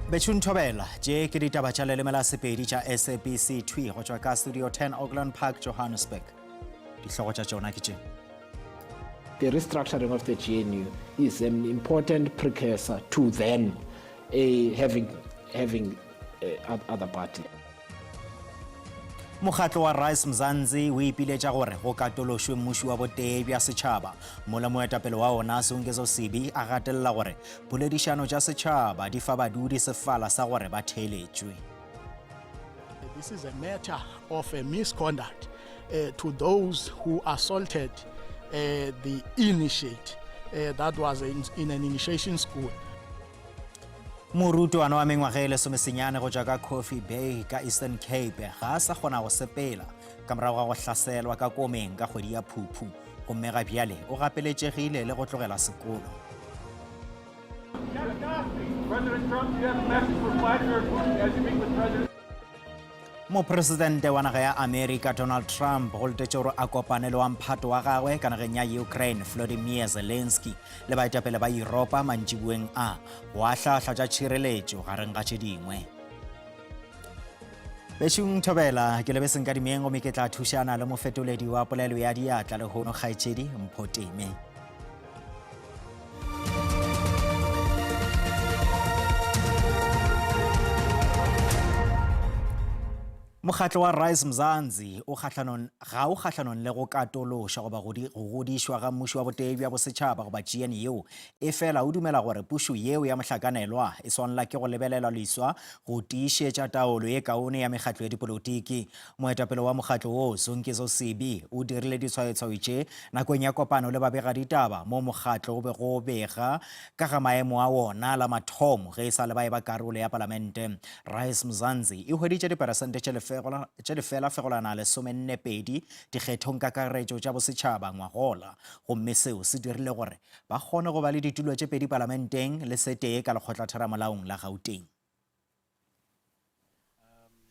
Bethune Thobela, tše ke ditaba tša leleme la Sepedi tša SABC thwi go tšwa ka Studio 10 Auckland Park, Johannesburg. Dihlogo tša tšona ke tše. The restructuring of the GNU is an important precursor to then uh, having, having uh, other party. Mokgatlo wa Rise Mzansi o ipiletša gore go katološwe mmuši wa botee bja setšhaba mola moetapele wa ona Songezo Sibi a gatelela gore poledišano tša setšhaba di fa badudi sefala sa gore ba theeletšwe. This is a matter of a misconduct uh, to those who assaulted uh, the initiate uh, that was in, in an initiation school. Morutwana wa mengwaga e lesomesenyane go tšwa ka Coffee Bay ka Eastern Cape ga a sa kgona go sepela ka morago ga go hlaselwa ka komeng ka kgwedi ya Phuphu gomme ga bjale o gapeletšegile le go tlogela sekolo. Mopresidente wa naga ya Amerika Donald Trump go letetše gore a kopane le wa mphato wa gagwe ka nageng ya Ukraine Volodymyr Zelensky le baetapele ba Yuropa mantšiboeng a go ahlaahla tša tšhireletšo gareng ga tše dingwe. Bešung Thobela, ke lebe Senkadimeng gomme ke tla thušana le mofetoledi wa polelo ya diatla lehono kgaetšedi Mpho Teme. Mokgatlo wa Rise Mzansi o kgahlanong ga o kgahlanong le go katološa goba go godišwa ga mmušo wa botee bja bosetšhaba goba GNU, efela o dumela gore pušo yeo ya mohlakanelwa e swanela ke go lebelelwa leswa go tiišetša taolo ye kaone ya mekgatlo ya dipolotiki. Moetapele wa mokgatlo wo, Songezo Sibi, o dirile ditshwayotshwayo tše nakong ya kopano le babegaditaba moo mokgatlo o bego o bega ka ga maemo a wona la mathomo ge e sa le ba eba karolo ya palamente. Rise Mzansi e hweditše diperesente tše lefela fegolana lesomennepedi dikgethong kakaretšo tša bosetšhaba ngwagola gomme seo se dirile gore ba kgone go ba le ditulo tše pedi palamenteng le se tee ka lekgotlatheramolaong la Gauteng.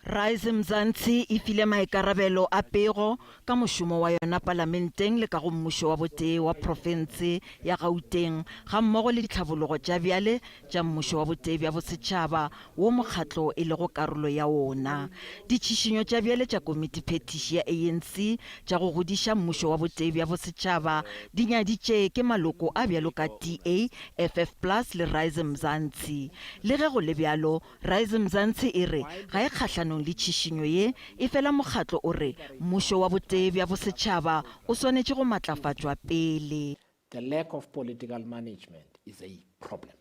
Rise Mzansi e file maikarabelo a pego ka mošomo wa yona Palamenteng le ka go mmušo wa botee wa profense ya Gauteng gammogo le ditlhabologo tša bjale tša mmušo wa botee bja bosetšhaba wo mokgatlo e lego karolo ya wona. Ditšhišinyo tša bjale tša Komitiphethiši ya ANC tša go godiša mmušo wa botee bja bosetšhaba di nyaditše ke maloko a bjalo ka DA, FF Plus le Rise Mzansi. Le ge go le bjalo, Rise Mzansi e re ga e kgahlanong le tšhišinyo ye, efela mokgatlo o re mmušo wa botee bja bosetšhaba o swanetše go matlafatšwa pele. The lack of political management is a problem.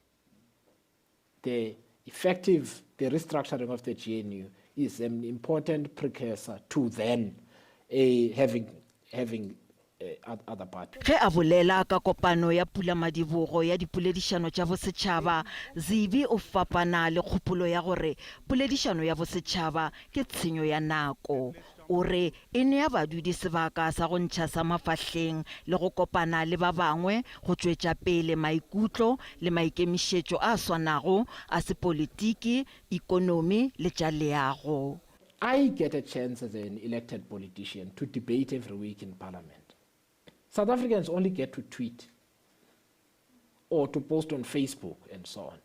The effective the restructuring of the GNU is an important precursor to then uh, having having Ge a bolela ka kopano ya pulamadibogo ya dipoledišano tša bosetšhaba, Zibi o fapana le kgopolo ya gore poledišano ya bosetšhaba ke tshenyo ya nako. O re e nea badudi sebaka sa go ntšha sa mafahleng le go kopana le ba bangwe go tšwetša pele maikutlo le maikemišetšo a swanago a sepolitiki, ikonomi le tša leago. I get a chance as an elected politician to debate every week in parliament. South Africans only get to tweet or to post on Facebook and so on.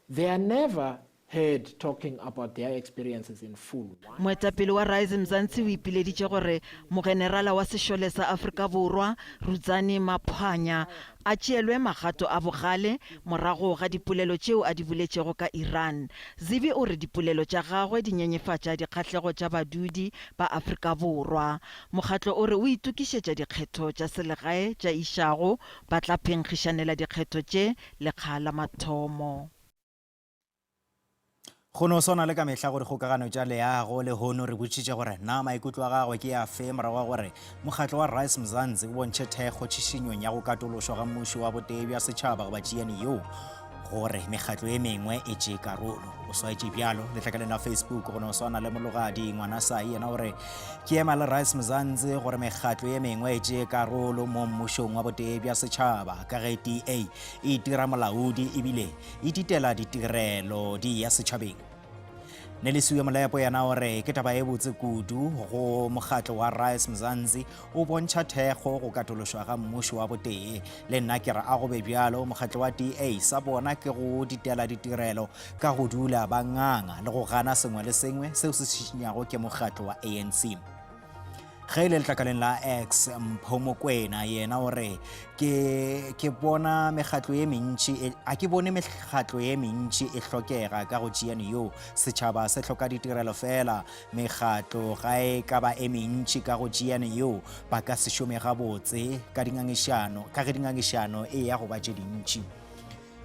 They are never heard talking about their experiences in full. Moetapele wa Rise Mzansi o ipileditše gore mogenerala wa sešole sa Afrika Borwa, Rudzani Maphwanya, a tšeelwe magato a bogale morago ga dipolelo tšeo a di boletšego ka Iran. Zibi o re dipolelo tša gagwe di nyenyefatša dikgahlego tša badudi ba Afrika Borwa. Mokgatlo o re o itokišetša dikgetho tša selegae tša išago, ba tla phenkgišanela dikgetho tše lekga la mathomo. Go no swana le ka mehla go dikgokagano tša leago, lehono re botšišitše gore na maikutlo a gagwe ke afe morago ga gore mokgatlo wa Rise Mzansi o bontšhe thekgo tšhišinyong ya go katološwa ga mmušo wa botee bja setšhaba goba GNU gore mekgatlo e mengwe e tšee karolo. O swaetše bjalo letlakaleng la Facebook go no swana le Mologadi Ngwanasai yena o re ke ema le Rise Mzansi gore mekgatlo e mengwe e tšee karolo mo mmušong wa botee bja setšhaba ka ge DA e itira molaodi ebile E ditela ditirelo di eya setšhabeng. Nelisiwe Molepo yena o re ke taba e botse kudu go mokgatlo wa Rise Mzansi o bontšha thekgo go katološwa ga mmušo wa botee. Le nna ke re a go be bjalo, mokgatlo wa DA sa bona ke go ditela ditirelo ka go dula ba nganga le go gana sengwe le sengwe seo se šišinyago ke mokgatlo wa ANC. Ge e le letlakaleng la X, Mpho Mokwena yena o re ke ke bona mekgatlo ye mentši e, a ke bone mekgatlo ye mentši e hlokega ka go GNU. Setšhaba se hloka ditirelo fela, mekgatlo ga e ka ba e mentši ka go GNU ba ka se šome gabotse ka dingangišano ka ge dingangišano e ya go ba tše dintši.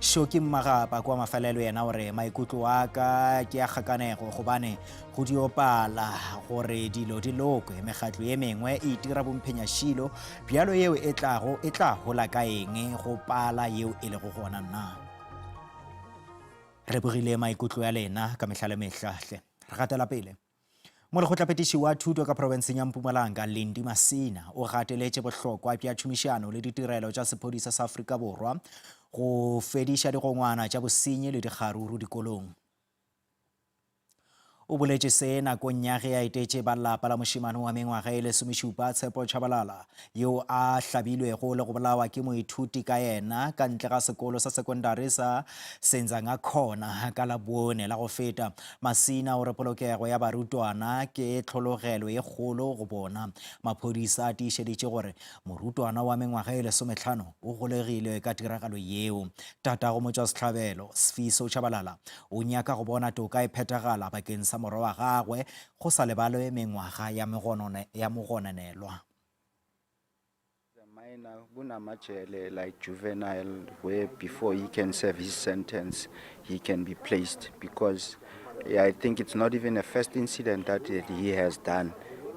Shoki Mmagapa kwa mafelelo yena o re maikutlo a ka ke a kgakanego gobane go dio pala gore dilo di lokwe. Mekgatlo ye mengwe e itira bomphenyašilo bjalo yeo e tlago e tla hola ka eng go pala yeo e lego gona na? Re bogile maikutlo ya lena ka mehla le mehla hle. Re gatela pele. Molekgotlaphethiši wa thuto ka profenseng ya Mpumalanga, Lindi Masina, o gateletše bohlokwa bja tšhomišano le ditirelo tša sephodisa sa Afrika Borwa go fediša digongwana tša bosenyi le dikgaruru dikolong. O boletše se nakong ya ge a etetše ba lapa la mošemane wa mengwaga e lesomešupa Tshepo Tshabalala yo a hlabilwego le go bolawa ke moithuti ka yena ka ntle ga sekolo sa sekondari sa Senzangakhona ka Labone la go feta. Masina o re polokego ya barutwana ke tlhologelo ye kgolo go bona. Maphodisa a tiišeditše gore morutwana wa mengwaga e lesometlhano o golegilwe ka tiragalo yeo. Tatago motšwasehlabelo, Sfiso Tshabalala, o nyaka go bona toka e phethagala bakeng sa morwa wa gagwe go sa lebalwe mengwaga ya mogononelwa. The minor kunamajele like juvenile where before he can serve his sentence he can be placed because yeah, I think it's not even a first incident that he has done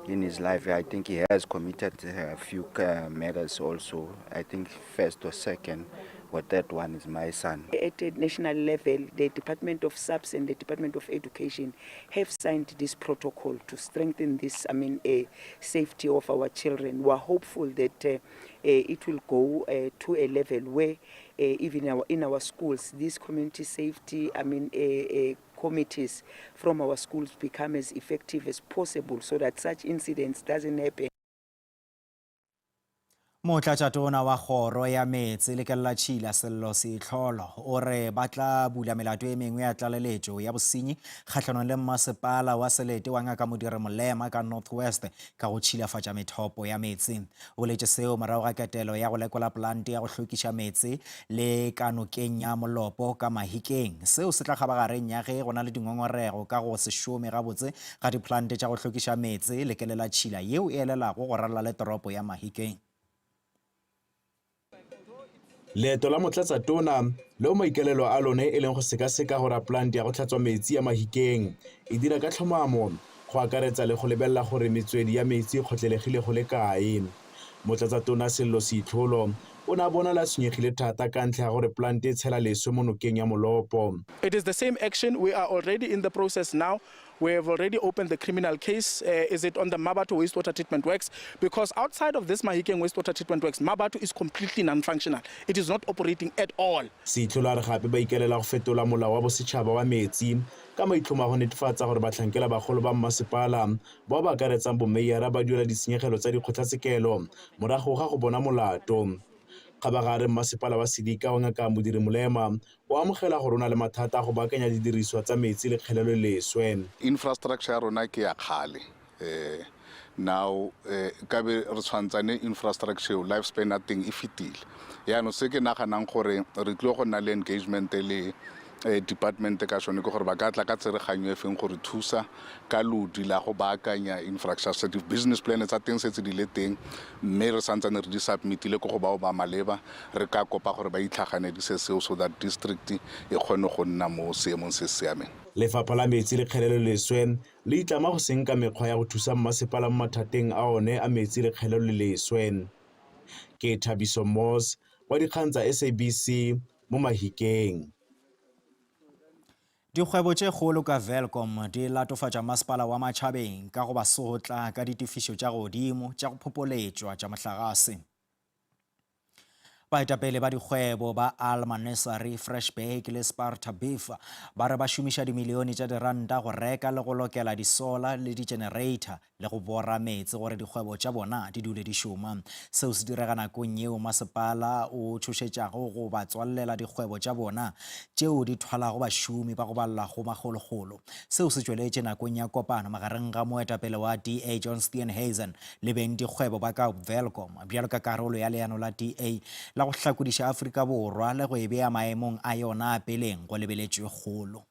in his life. I think he has committed a few uh, murders also. I think first or second. But that one is my son. At the national level, the Department of SAPS and the Department of Education have signed this protocol to strengthen this, I mean, uh, safety of our children. We are hopeful that uh, uh, it will go uh, to a level where uh, even our, in our schools, these community safety, I mean, uh, uh, committees from our schools become as effective as possible so that such incidents doesn't happen. Motlatšatona wa Kgoro ya Meetse le Kelelatšhila Sello Seitlholo o re ba tla bula melato e mengwe ya tlaleletšo ya bosenyi kgahlanong le mmasepala wa selete wa Ngaka Modiri Molema ka North West ka go tšhilafatša methopo ya meetse. O boletše seo morago ga ketelo ya go lekola polante ya go hlwekiša meetse le ka nokeng ya Molopo ka Mahikeng. Seo se tla kgabagareng ya ge go na le dingongorego ka go se šome gabotse ga diplante tša go hlwekiša meetse le kelelatšhila yeo e elelago go ralala le toropo ya Mahikeng. Leeto la Motlatsatona, leo maikaelelo a lone e leng go sekaseka gore a polante ya go tlhatswa metsi ya Mahikeng e dira ka tlhomamo, go akaretsa le go lebelela gore metswedi ya metsi e kgotlelegile go le kae. Motlatsatona Sello Seitlholo o ne a bonala a tshwenyegile thata ka ntlha ya gore polante e tshela leswe mo nokeng ya Molopo. It is the same action, we are already in the process now, we have already opened the criminal case, uh, is it on the Mmabatho wastewater treatment works? Because outside of this Mahikeng wastewater treatment works, Mmabatho is completely non-functional. It is not operating at all. Seitlholo a re gape ba ikaelela go fetola molao wa bosetšhaba wa metsi ka maitlhomo a go netefatsa gore batlhankela bagolo ba mmasepala bao ba akaretsang bomeiyara ba duela ditshenyegelo tsa dikgotlatshekelo morago ga go bona molato. Kgabagare, Mmasepala wa Sedika wa Ngaka Modiri Molema o amogela gore o na le mathata a go baakanya didiriswa tsa metsi le kgeleloleswe. Infrastructure ya rona ke ya kgale now ka be re tshwantsane infrastructure eo life span ya teng e fetile. Jaanong se ke naganang gore re tlile go nna le engagement le department ka sone ke gore ba ka tla ka tsereganyo e feng go re thusa ka lodi la go baakanya infrastructure. Di-business plan tsa teng setse di le teng mme re santsane re di submit-ile ko go bao ba maleba, re ka kopa gore ba itlhaganedise seo so that district e kgone go nna mo seemong se se siameng. Lefapha la Metsi le Kgeleloleswe le itlama go senka mekgwa ya go thusa mmasepala mo mathateng a one a metsi le kgeleloleswe. Ke Thabiso Moss wa dikgang tsa SABC mo Mahikeng. Dikgwebo tše kgolo ka Welkom di latofatša masepala wa Matjhabeng ka go ba sotla ka ditefišo tša godimo tša go phopholetšwa tša mohlagase. Baetapele ba dikgwebo ba Alma Nursery, Fresh Bake le Sparta Beef ba re ba šomiša dimilione tša diranta go reka le go lokela disola le di-generator le go bora meetse gore dikgwebo tša bona di dule di šoma. Seo se direga nakong yeo masepala o tšhošetšago go ba tswalela dikgwebo tša bona tšeo di thwalago bašomi ba go balelwa go makgolokgolo. Seo se tšweletše nakong ya kopano magareng ga moetapele wa DA John Steenhuisen le bengdikgwebo ba ka Welkom bjalo ka karolo ya leano la DA la go hlakodiša Afrika Borwa le go e bea maemong a yona a peleng go lebeletšwe kgolo.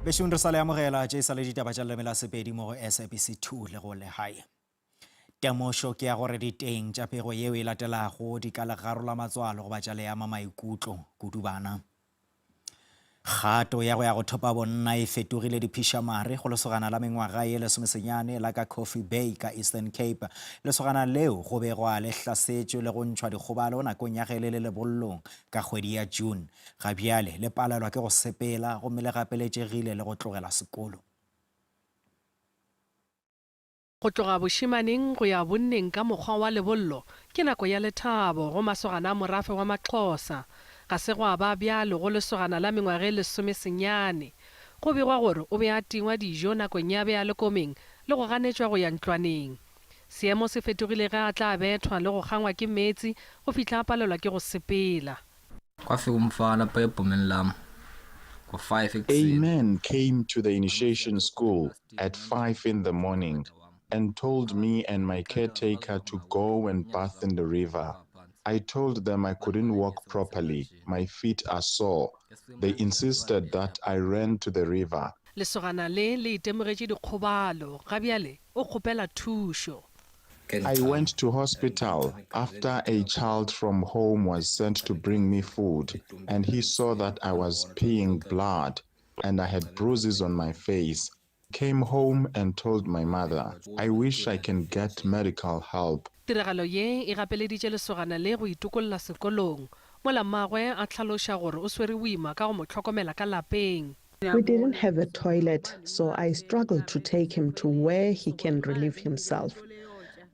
Bešong re sa le amogela tše e sa le ditaba tša leleme la Sepedi mo go SABC 2 le go Lehae. Temošo ke ya gore diteng tša pego yeo e latelago di ka le garola matswalo goba tša le ama maikutlo, kudu bana. Kgato ya go ya go thopa bonna e fetogile diphišamare go lesogana la mengwaga ye lesomesenyane la ka Coffee Bay ka Eastern Cape. Lesogana leo go be gwa le hlasetšwe le go ntšhwa dikgobalo nakong ya ge le le lebollong ka kgwedi ya June. Ga bjale le palelwa ke go sepela gomme le gapeletšegile le go tlogela sekolo. Go tloga bošemaneng go ya bonneng ka mokgwa wa lebollo ke nako ya lethabo go masogana a morafe wa Maxhosa. Ga se gwa ba bjalo go lesogana la mengwaga e lesomesenyane. Go begwa gore o be a tingwa dijo nakong ya be a le komeng le go ganetšwa go ya ntlwaneng. Seemo se fetogile ge a tla bethwa le go kgangwa ke meetse go fihla a palelwa ke go sepela. Kwafika umfana pha ebhomeni lam ngo-five A ekuseni. man came to the initiation school at 5 in the morning and told me and my caretaker to go and bath in the river. I told them I couldn't walk properly, my feet are sore. They insisted that I ran to the river. Lesogana le le itemogetše dikgobalo, ga bjale o kgopela thušo. I went to hospital after a child from home was sent to bring me food and he saw that I was peeing blood and I had bruises on my face. Came home and told my mother. I wish I can get medical help. Tiragalo ye e gapeleditše lesogana le go itokolla sekolong, mola mmagwe a hlaloša gore o swere boima ka go mo hlokomela ka lapeng. We didn't have a toilet, so I struggled to take him to where he can relieve himself.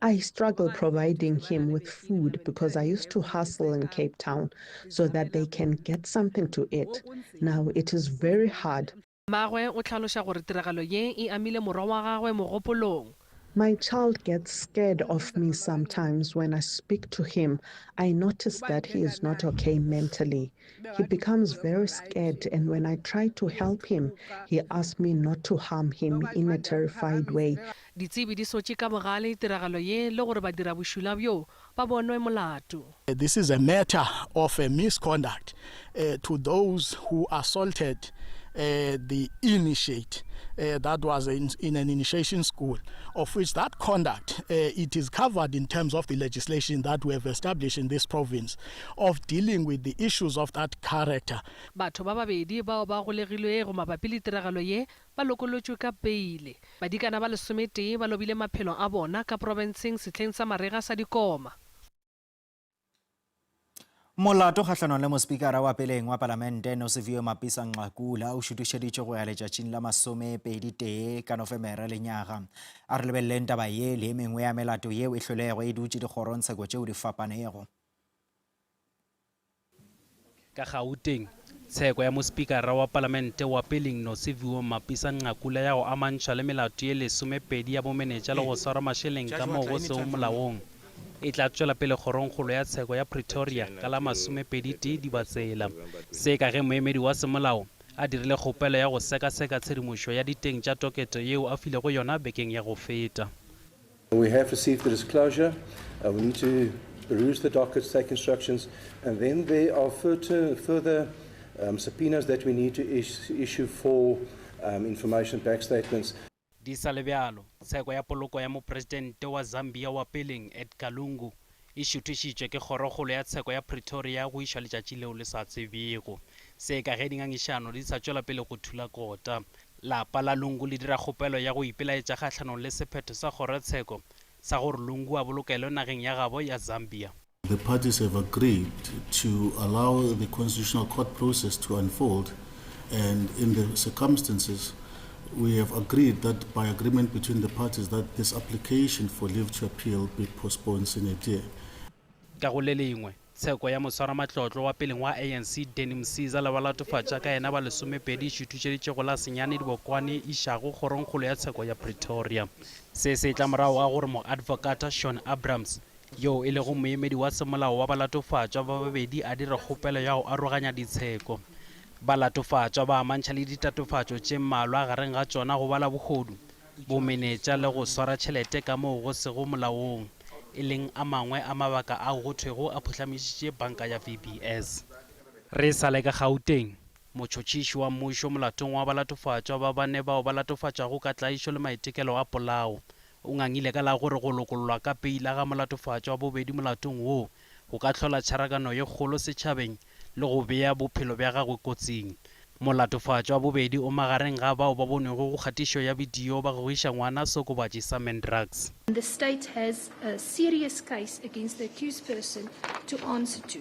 I struggle providing him with food because I used to hustle in Cape Town so that they can get something to eat. Now it is very hard. Mmagwe o hlaloša gore tiragalo ye e amile morwa wa gagwe mogopolong. My child gets scared of me sometimes when I speak to him. I notice that he is not okay mentally. He becomes very scared, and when I try to help him, he asks me not to harm him in a terrified way. Ditsebi di sotše ka bogale tiragalo ye le gore badirabošula bjo ba bonwe molato. This is a matter of a misconduct uh, to those who assaulted uh, the initiate uh, that was in, in an initiation school, of which that conduct uh, it is covered in terms of the legislation that we have established in this province of dealing with the issues of that character. Batho ba babedi bao ba golegilwego mabapi le tiragalo ye ba lokolotšwe ka peile. Badikana ba lesometee ba lobile maphelo a bona ka profenseng sehleng sa marega sa dikoma. Molato kgahlanong le mospikara wa peleng wa palamente Nosiviwe Mapisa Nqakula o šutišeditšwe go ya letšatšing la masomepeditee ka Nofemere lenyaga. A re lebeleleng taba ye le e mengwe ya melato yeo e hlwelego e dutše dikgorongtsheko tšeo di fapanego. Ka Gauteng, tsheko ya mospikara wa palamente wa peleng Nosiviwe Mapisa Nqakula ya go amantšhwa le melato ye lesomepedi ya bomenetša le go swara mašeleng ka moo go sego molaong e tla tšwela pele Kgorongkgolo ya Tsheko ya Pretoria ka la masomepeditee Dibatsela. Se ka ge moemedi wa semolao a dirile kgopelo ya go sekaseka tshedimošo ya diteng tša toketo yeo a filego yona bekeng ya go feta. We have received the disclosure. Uh, we need to peruse the dockets, take instructions, and then there are further, further um, subpoenas that we need to is issue for um, information back statements. Di sa le bjalo, tsheko ya poloko ya mopresidente wa Zambia wa peleng Edgar Lungu e šuthišitšwe ke Kgorokgolo ya Tsheko ya Pretoria go išwa letšatši leo le sa tsebjego. Se ka ge dingangišano di sa tšwela pele go thula kota. Lapa la Lungu le dira kgopelo ya go ipelaetša kgahlanong le sephetho sa kgorotsheko sa gore Lungu a bolokelwe nageng ya gabo ya Zambia. The parties have agreed to allow the Constitutional Court process to unfold and in the circumstances We have agreed that by agreement between the parties that this application for leave to appeal be postponed sine die. Ka go le lengwe, tsheko ya moswaramatlotlo wa peleng wa ANC Danny Msiza le balatofatša ka yena ba lesomepedi e šuthušeditše go la senyane Dibokwane išago kgorongkgolo ya tsheko ya Pretoria. Se se tla morago ga gore moadvokata Shaun Abrams, yoo e lego moemedi wa semolao wa balatofatšwa ba babedi a dire kgopelo ya go aroganya ditsheko. Balatofatšwa ba amantšha le ditatofatšo tše mmalwa gareng ga tšona go bala bohodu, bomenetša le go swara tšhelete ka moo go sego molaong, e leng a mangwe a mabaka ao go thwego a phuhlamišitše banka ya VBS. Re sa le ka Gauteng, motšhotšhiši wa mmušo molatong wa balatofatšwa ba bane bao ba latofatšwago ka tlaišo le maitekelo a polao, o ngangile ka la gore go lokollwa ka peila ga molatofatšwa wa bobedi molatong wo go ka hlola tšharakano ye kgolo setšhabeng le go bea bophelo bja gagwe kotsing. Molatofatšwa wa bobedi o magareng ga bao ba bonwego go kgatišo ya bidio ba gogiša ngwana seokobatši sa Mandrax. The state has a serious case against the accused person to answer to.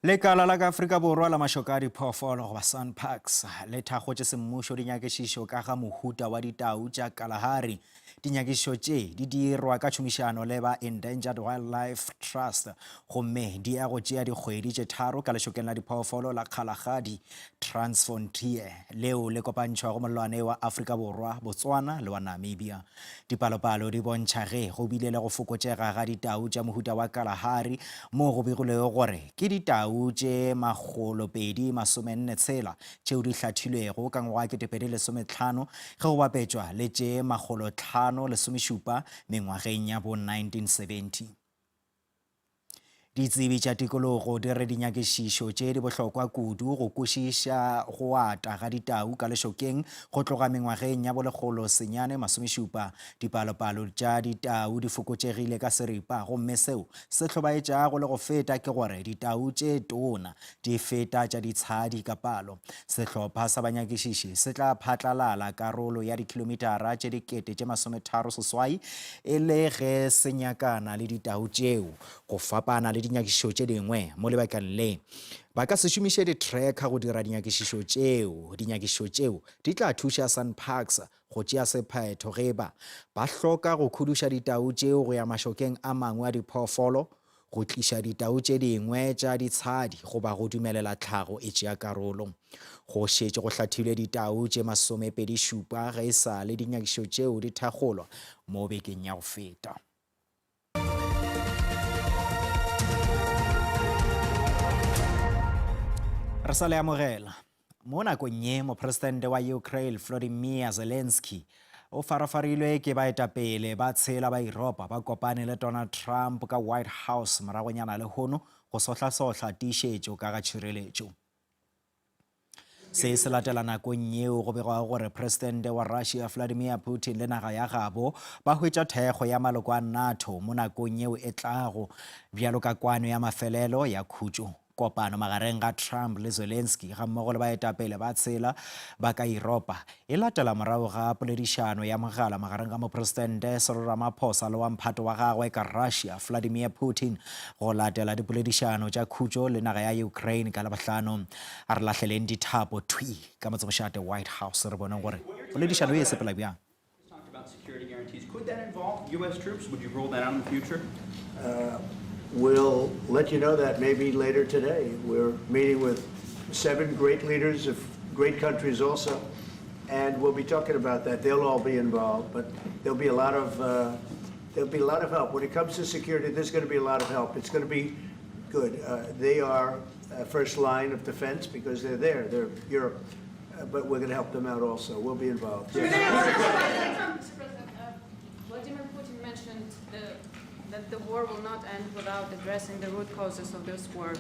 Lekala la ka Afrika Borwa la mašoka a diphoofolo goba SANParks le thakgotše semmušo dinyakišišo ka ga mohuta wa ditau tša Kalahari. Dinyakišišo tše di dirwa ka tšhomišano le ba Endangered Wildlife Trust gomme di ya go tšea dikgwedi tše tharo ka lešokeng la diphoofolo la Kgalagadi Transfrontier leo le kopantšhwago mollwane wa Afrika Borwa, Botswana le wa Namibia. Dipalopalo di bontšha ge go bile le go fokotšega ga ditau tša mohuta wa Kalahari moo go begilwego gore ke ditau tše 246 tšeo di hlathilwego ka ngwaga 2015 ge go bapetšwa le tše 517 mengwageng ya bo 1970. Ditsebi tša tikologo di re dinyakišišo tše di bohlokwa kudu go kwešiša go ata ga ditau ka lešokeng go tloga mengwageng ya bolekgolo senyane masomešupa. Dipalopalo tša ditau di fokotšegile ka seripa gomme seo se hlobaetšago le go feta ke gore ditau tše tona di feta tša ditshadi ka palo. Sehlopha sa banyakišiši se tla phatlalala karolo ya dikilomitara tše 36,000 e le ge se nyakana le ditau tšeo. Go fapana le dinyakišišo tše dingwe mo lebakeng le, ba ka se šomiše di-tracker go dira dinyakišišo tšeo. Dinyakišišo tšeo di tla thuša SANParks go tšea sephetho ge e ba ba hloka go khuduša ditau tšeo go ya mašokeng a mangwe a diphoofolo, go tliša ditau tše dingwe tša ditshadi goba go dumelela tlhago e tšea karolo. Go šetše go hlathilwe ditau tše masomepedishupa ge e sa le dinyakišišo tšeo di thakgolwa mo bekeng ya go feta. Re sa le amogela. Mo nakong ye, Mopresidente wa Ukraine Volodymyr Zelensky o farafarilwe ke baetapele ba tshela ba Yuropa ba kopane le Donald Trump ka White House moragonyana lehono go sohlasohla tiišetšo ka ga tšhireletšo. Se se latela nakong yeo go begwago gore Presidente wa Russia Vladimir Putin le naga ya gabo ba hwetša thekgo ya maloko a NATO mo nakong yeo e tlago bjalo ka kwano ya mafelelo ya khutšo. Kopano magareng ga Trump le Zelensky gammogo le baetapele ba tshela ba ka Yuropa e latela morago ga poledišano ya mogala magareng ga Mopresidente Cyril Ramaphosa le wa mphato wa gagwe ka Russia Vladimir Putin go latela dipoledišano tša khutšo le naga ya Ukraine ka Labohlano. A re lahleleng dithapo thwi ka motsemošate White House re boneng gore poledišano ye e sepela bjang. Talked about security guarantees. Could that involve U.S. troops? Would you rule that out in the future? We'll let you know that maybe later today. We're meeting with seven great leaders of great countries also, and we'll be talking about that. They'll all be involved, but there'll be a lot of, there'll be a lot of help. When it comes to security, there's going to be a lot of help. It's going to be good. They are first line of defense because they're there. They're Europe. But we're going to help them out also. We'll be involved. Yes. Mr. President, Vladimir Putin mentioned that the war will not end without addressing the root causes of this war.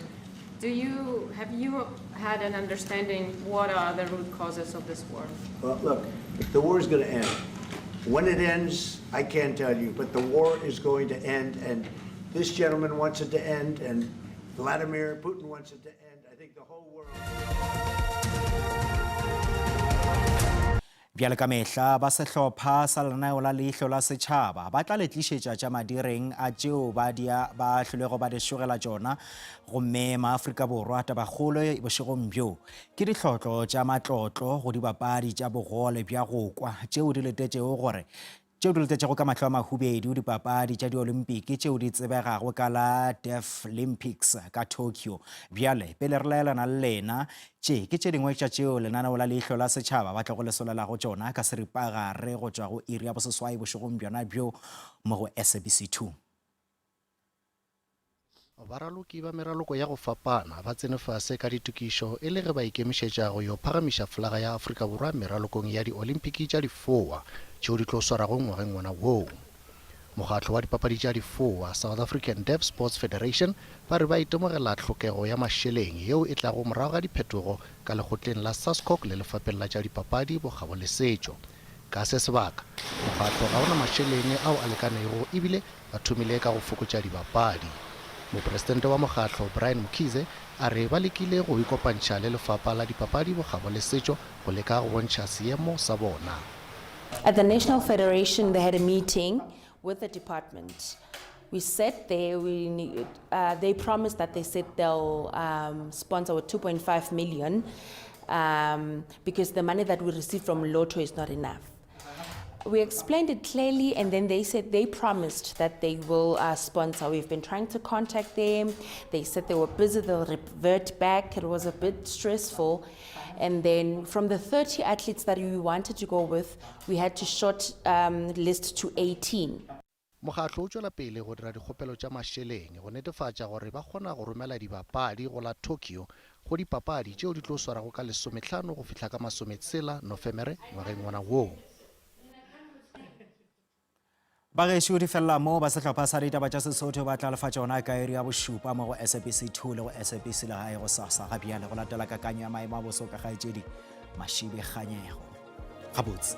Have you had an understanding what are the root causes of this war? Well, look, the war is going to end. When it ends, I can't tell you, but the war is going to end, and this gentleman wants it to end, and Vladimir Putin wants it to end. I think the whole world. Bjale ka mehla, ba sehlopha sa lenaneo la Leihlo la Setšhaba ba tla le tlišetša tša madireng a tšeo ba di ba hlolego ba di šogela tšona. Gomme Maafrika Borwa, tabakgolo bošegong bjo ke dihlotlo tša matlotlo go dibapadi tša bogole bja go kwa tšeo di letetšego gore tšeo di letetšego ka mahlo a mahubedu dipapadi tša Diolimpiki tšeo di tsebegago ka la Deaflympics ka Tokyo. Bjale, pele re laelana le lena, tše ke tše dingwe tša tšeo lenaneo la Leihlo la Setšhaba ba tlogo le solelago tšona ka seripagare go tšwa go iri ya boseswai bošegong bjona bjo mo go SABC 2. Baraloki ba meraloko ya go fapana ba tsene fase ka ditokišo e le ge ba ikemišetša go yo phagamiša folaga ya Afrika Borwa meralokong ya Diolimpiki tša Difoa tšeo di tlo swarago ngwageng wona woo. Mokgatlo wa dipapadi tša difoa, South African Deaf Sports Federation, ba re ba itemogela tlhokego ya mašeleng yeo e tlago morago ga diphetogo ka lekgotleng la SASCOC le lefapheng la tša dipapadi, bokgabo le setšo. Ka se sebaka, mokgatlo ga o na mašeleng ao a lekanego ebile Ba thomile ka go fokotša dibapadi. Mopresidente wa mokgatlo, Brian Mkhize, a re ba lekile go ikopantšha le lefapha la dipapadi, bokgabo le setšo go leka go bontšha seemo sa bona. At the National Federation they had a meeting with the department. We sat there, we, uh, they promised that they said they'll um, sponsor with 2.5 million um, because the money that we receive from Lotto is not enough. We explained it clearly, and then they said they promised that they will uh, sponsor. We've been trying to contact them. They said they were busy, they'll revert back. It was a bit stressful. And then from the 30 athletes that we wanted to go with, we had to short um, list to 18. Mokgatlo o tšwela pele go dira dikgopelo tša mašeleng go netefatša gore ba kgona go romela dibapadi go la Tokyo go dipapadi tšeo di tlo swarago ka lesomehlano go fihla ka masometshela Nofemere ngwageng wona woo. Bagešo di felela moo ba sehlopha sa ditaba tša Sesotho ba tla lefa tšona ka iri ya bošupa mo go SABC 2 le go SABC Legae go sasa ga bjale go latela kakanyo ya maemo a boso ka kgaetšedi Mashibe Kganyego. Gabotse.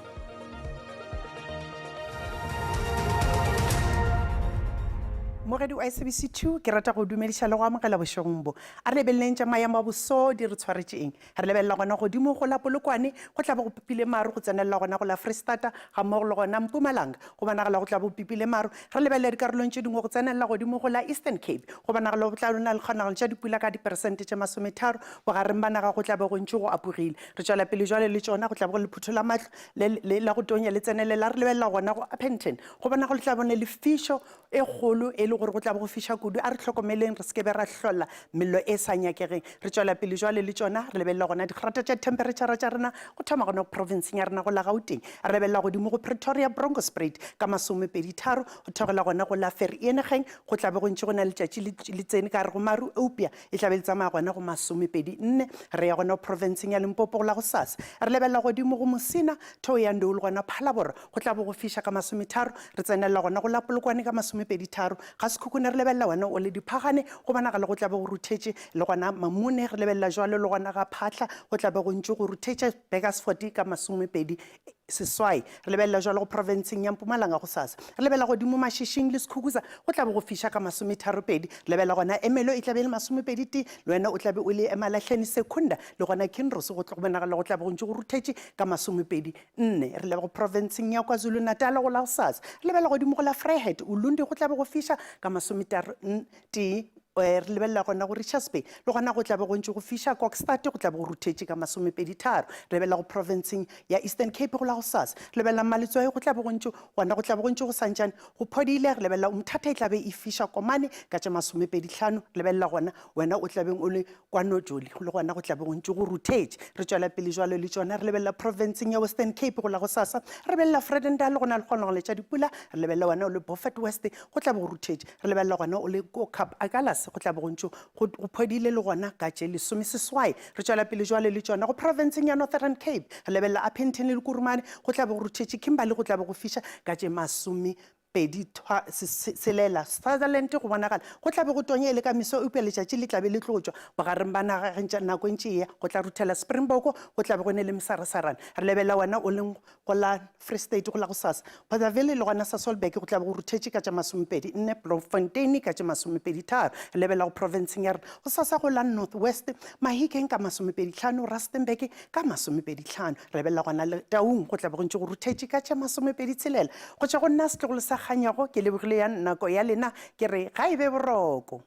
Mogedi wa SABC 2 ke rata go dumediša le go amogela bošegong bo. A re lebeleleng tša maemo a boso di re tshwaretše eng. Re lebelela gona godimo go la Polokwane go tla be go pipile maru go tsenelela gona go la Freistata ga mmogo le gona Mpumalanga go bonagala go tla be go pipile maru. Re lebelela dikarolong tše dingwe go tsenelela godimo go la Eastern Cape go bonagala go tla na le kgonagalo tša dipula ka diperesente tše masometharo. Bogareng ba naga go tla be go ntše go apogile. Re tšwela pele jwale le tšona go tla be go le phutho la mahlo le, le la go tonya le tsenelela. Re lebelela gona go Upington go bona go le tla bone le fišo e kgolo e le gore go tla be go fiša kudu. A re hlokomeleng re se ke be ra hlola mello e sa nyakegeng. Re tšwela pele jwale le tšona re lebelela gona digrata tša dithempheretšhara tša rena go thoma gona go provinseng ya rena go la Gauteng. Re lebelela godimo go Pretoria Bronkhorstspruit ka masomepeditharo go theogela gona go la Vereeniging go tla be go ntše go na letšatši le, le tsene ka gare go maru eupša E tla be le tsamaya gona go masomepedi nne. Re ya gona profenseng ya Limpopo go la gosasa. Re lebelela godimo go Musina, Thohoyandou le gona Phalaborwa. Go tla bo go fiša ka masometharo. Re tsenelela gona go la Polokwane ka masomepeditharo. Ga Sekhukhune re lebelela wena o le Diphagane, go bonagala go tla be go ruthetše. Le gona Mamune re lebelela jwalo le gona ga Phaahla go tla be go ntše go ruthetše. Burgersfort ka masomepedi seswai. Re lebelela jwalo go profenseng ya Mpumalanga gosasa. Re lebelela godimo Mashishing le Skukuza, go tla be go fiša ka masometharopedi. Re lebelela gona Ermelo e tla be e le masomepedi tee, le wena o tla be o le Emalahleni, Secunda le gona Kinross go bonagala go tla be go ntše go ruthetše ka masomepedi nne. Re leba go profenseng ya KwaZulu-Natal go la gosasa. Re lebelela godimo go la Vryheid, Ulundi go tla be go fiša ka masometaro tee. Re lebelela gona go Richards Bay, le gona go tla be go ntše go fiša. Kokstad go tla be go ruthetše ka masomepeditharo. Re lebelela go profenseng ya Eastern Cape go la gosasa. Re lebelela Maletswai go tla be go ntše gona go tla be go ntše go santšane go phodile. Re lebelela Umthatha e tla be e fiša Komane ka tše masomepedihlano. Re lebelela gona wena o tla beng o le kwa Nojoli le gona go tla be go ntše go ruthetše. Re tšwela pele jwalo le tšona. Re lebelela profenseng ya Western Cape go la gosasa. Re lebelela Vredendal go na le kgonagalo tša dipula. Re lebelela wena o le Beaufort West go tla be go ruthetše. Re lebelela gona o le ko Kap Agulhas go tla be go ntše go go phodile le gona ka tše lesomeseswai. Re tšwela pele jwale le tšona go profenseng ya Northern Cape. Re lebelela Upington le Kurumane go tla be go ruthetše, Kimberley go tla be go fiša ka tše masome. 26. Sutherland go bonagala go tla be go tonya e le ka meso eupša letšatši le tla be le tlo tšwa bogareng ba naga ge ntša nako e ntše e ya go tla ruthela Springbok go tla be go ne le mesarasarana. Re lebelela wena o leng go la Free State go la gosasa Bothaville le gona Sasolburg go tla be go ruthetše ka tše 24, Bloemfontein ka tše 23. Re lebelela go profenseng ya rena gosasa go la North West Mahikeng ka 25, Rustenburg ka 25. Re lebelela gona le Taung go tla be go ntše go ruthetše ka tše 26. Go tšwa go nna setlogolo sa Kganyago ke lebogile ya nako ya lena ke re ga e be boroko.